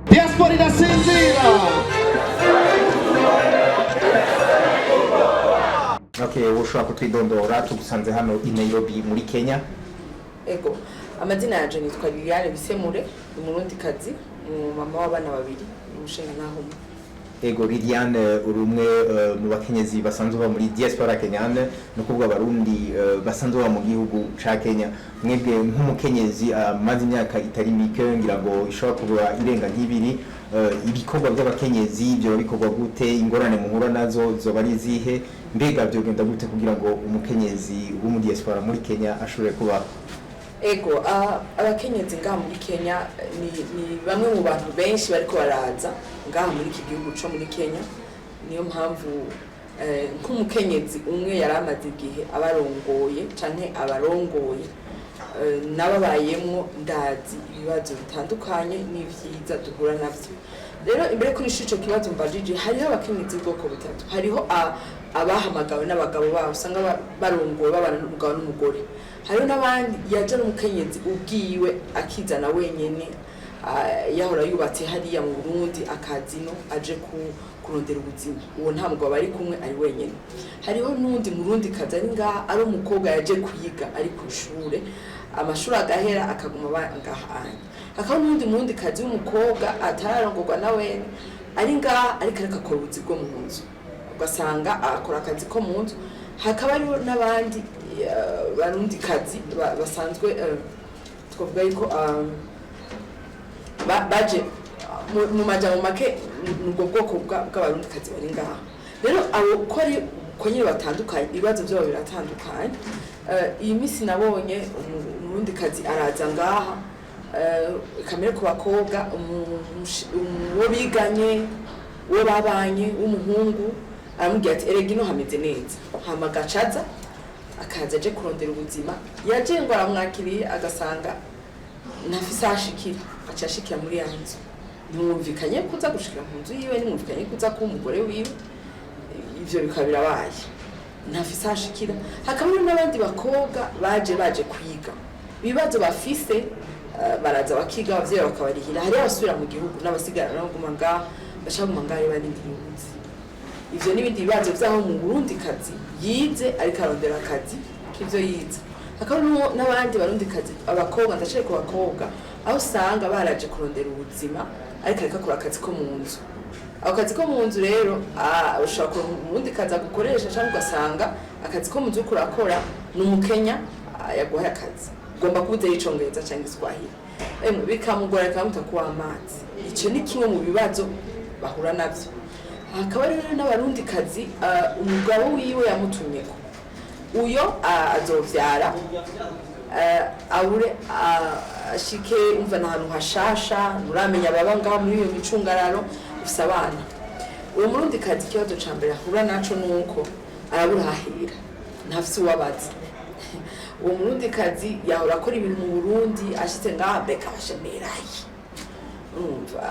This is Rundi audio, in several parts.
Diaspora irasinzira. Okay, ushobora kutwidondora? Tugusanze hano i Nairobi muri Kenya. Ego, amazina yanje nitwa Liliane Bisemure, ni Umurundikazi, umumama w'abana babiri, umushinga naho umwe. Ego Liliane, uri umwe mu bakenyezi basanzwe baba muri diaspora kenyane, ni ukuvuga Abarundi basanzwe baba mu gihugu ca Kenya. Mwebwe nk'umukenyezi amaze imyaka itari mike, ngira ngo ishobora kuba irenga nk'ibiri, ibikorwa by'abakenyezi vyoba bikorwa gute? Ingorane muhura nazo zoba ari izihe? Mbega vyogenda gute kugira ngo umukenyezi wo mu diaspora muri Kenya ashobore kubaho? Ego, abakenyezi ngaha muri Kenya ni bamwe mu bantu benshi bariko baraza ngaha muri iki gihugu co muri Kenya. Niyo mpamvu nk'umukenyezi umwe yari amaze igihe abarongoye canke abarongoye, nababayemwo, ndazi ibibazo bitandukanye n'ivyiza duhura navyo. Rero imbere kuri ico kibazo mbajije, hariho abakenyezi b'ubwoko butatu. Hariho abahamagawe n'abagabo babo, usanga barongowe, babana n'umugabo n'umugore. Hariho n'abandi yaje n'umukenyezi ubwiwe, akizana wenyene, yahora yubatse hariya mu Burundi, akazino aje kurondera ubuzima. Uwo nta mugabo bari kumwe, ari wenyene. Hariho n'undi Murundi kazi ari ngaha, ari umukobwa yaje kwiga, ari ku ishure, amashuri agahera akaguma aba ngaha anya. Hakaba n'undi Murundi kazi w'umukobwa atararongorwa na wene, ari ngaha ariko akora ubuzi bwo mu nzu, ugasanga akora akazi ko mu nzu. Hakaba hariho n'abandi Barundi kazi basanzwe, twavuga yuko baje mu majambo make, ni ubwo bwoko bw'Abarundi kazi bari ngaha. Rero abo uko ari uko nyine batandukanye, ibibazo byabo biratandukanye. Iyi minsi nabonye Umurundi kazi araza ngaha, kamere ku bakobwa, uwo biganye, uwo babanye w'umuhungu aramubwira ati: "Erega ino hameze neza." Hama agacaza akaza aje kurondera ubuzima, yaje ngo aramwakiriye, agasanga ntafise aho ashikira, aca ashikira muri ya nzu. Ntimwumvikanye kuza gushikira mu nzu yiwe, ntimwumvikanye kuza kuba umugore wiwe. Ivyo bikaba birabaye, ntafise aho ashikira. Hakaba hariho n'abandi bakobwa baje kwiga. Ibibazo bafise, baraza bakiga, abavyeyi bakabarihira. Hariho abasubira mu gihugu n'abasigara nabo ngaha, bashaka kuguma ngaha barindiriye ubuzi. Ivyo n'ibindi bibazo vy'aho mu Burundi kazi yize ariko arondera akazi k'ivyo yize. Hakaba n'abandi Barundi kazi, abakobwa, ndacaye ku bakobwa, aho usanga baraje kurondera ubuzima ariko akora akazi ko mu nzu. Ako kazi ko mu nzu rero, ushobora kuronka Umurundi kazi agukoresha, cyangwa ugasanga akazi ko mu nzu uriko urakora ni Umukenya yaguhaye akazi, ugomba kuba uzi Icongereza cyangwa Igiswahili. Emwe, bikamugora, bikamuta kuwa amazi. Ico ni kimwe mu bibazo bahura navyo. Hakaba rero n'Abarundi kazi umugabo wiwe yamutumyeko, uyo azovyara, abure ashike, umva ni ahantu hashasha, nturamenya baba ngaho muri iyo micungararo, ufise abana. Uwo Murundi kazi ikibazo ca mbere ahura naco nuko arabura hahera, ntafise uwabaza. Uwo Murundi kazi yahora akora ibintu mu Burundi, ashitse ngaha mbega bashemeraye. Urumva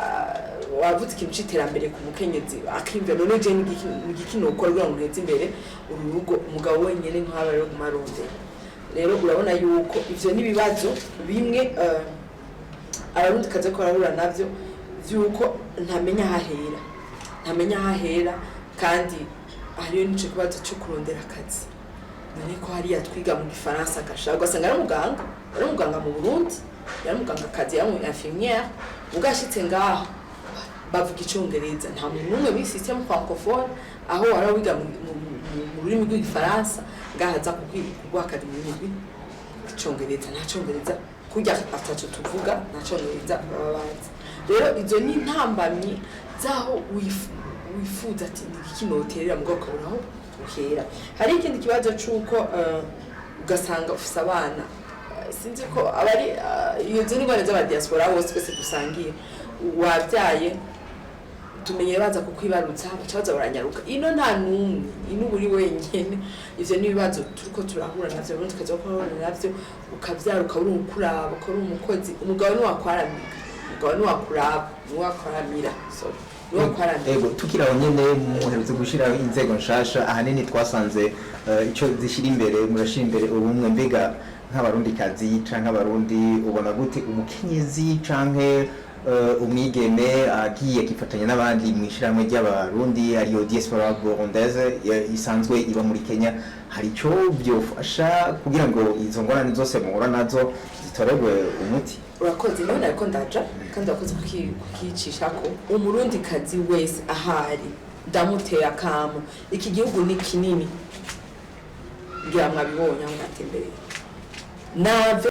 wavuze ikintu c'iterambere ku mukenyezi, akiyumvira: "None je nigiki nokora kugira ngo nteze imbere uru rugo?" Umugabo wenyene ntaba rero guma arondera. Rero urabona yuko ivyo n'ibibazo bimwe Abarundi kazi ko barahura navyo, vy'uko ntamenya ahahera, ntamenya ahahera. Kandi hariyo n'ico kibazo co kurondera akazi. None ko hariya twiga mu Gifaransa, agashaka ugasanga ari umuganga mu Burundi, yari umuganga kazi, yari umu infirmière, ugashitse ngaho bavuga Icongereza, nta muntu n'umwe muri système francophone aho wara wiga mu rurimi rw'Igifaransa, ngaha aza kuguha akazi mu rurimi rw'Icongereza. Nta Congereza kurya ataco tuvuga, nta Congereza baba bazi. Rero izo ni intambamyi z'aho wifuza ati: "Ni iki noterera?" Mugabo ukabura aho uhera. Hari ikindi kibazo c'uko ugasanga ufise abana. Sinzi ko abari izo ni ingorane z'abadiaspora bose twese dusangiye. Wabyaye, tumenye baza kukwibarutsa, baca baza baranyaruka. Ino nta n'umwe, ino uba uri wenyene. Ivyo ni ibibazo turiko turahura navyo, Abarundi tukaza guhura navyo. Ukavyara, ukaba uri ukuraba, ukaba uri umukozi, umugabo niwakwaramika, umugabo niwakuraba, niwakwaramira, sorry, niwakwaramira. Ego, tukiri aho nyene, muherutse gushiraho inzego nshasha. Ahanini twasanze ico zishira imbere, murashira imbere ubumwe. Mbega nk'Abarundikazi canke Abarundi, ubona gute umukenyezi canke Umwigeme agiye akifatanya n'abandi mu ishyirahamwe ry'Abarundi, ariyo diaspora burundaise isanzwe iba muri Kenya, hari icyo byofasha kugira ngo izo ngorane zose muhura nazo zitoregwe umuti? Urakoze, niho nariko ndaja, kandi urakoze kukicishako. Umurundikazi wese ahari, ndamuteye akamo. Iki gihugu ni kinini, ngira mwabibonye aho mwatembereye nave.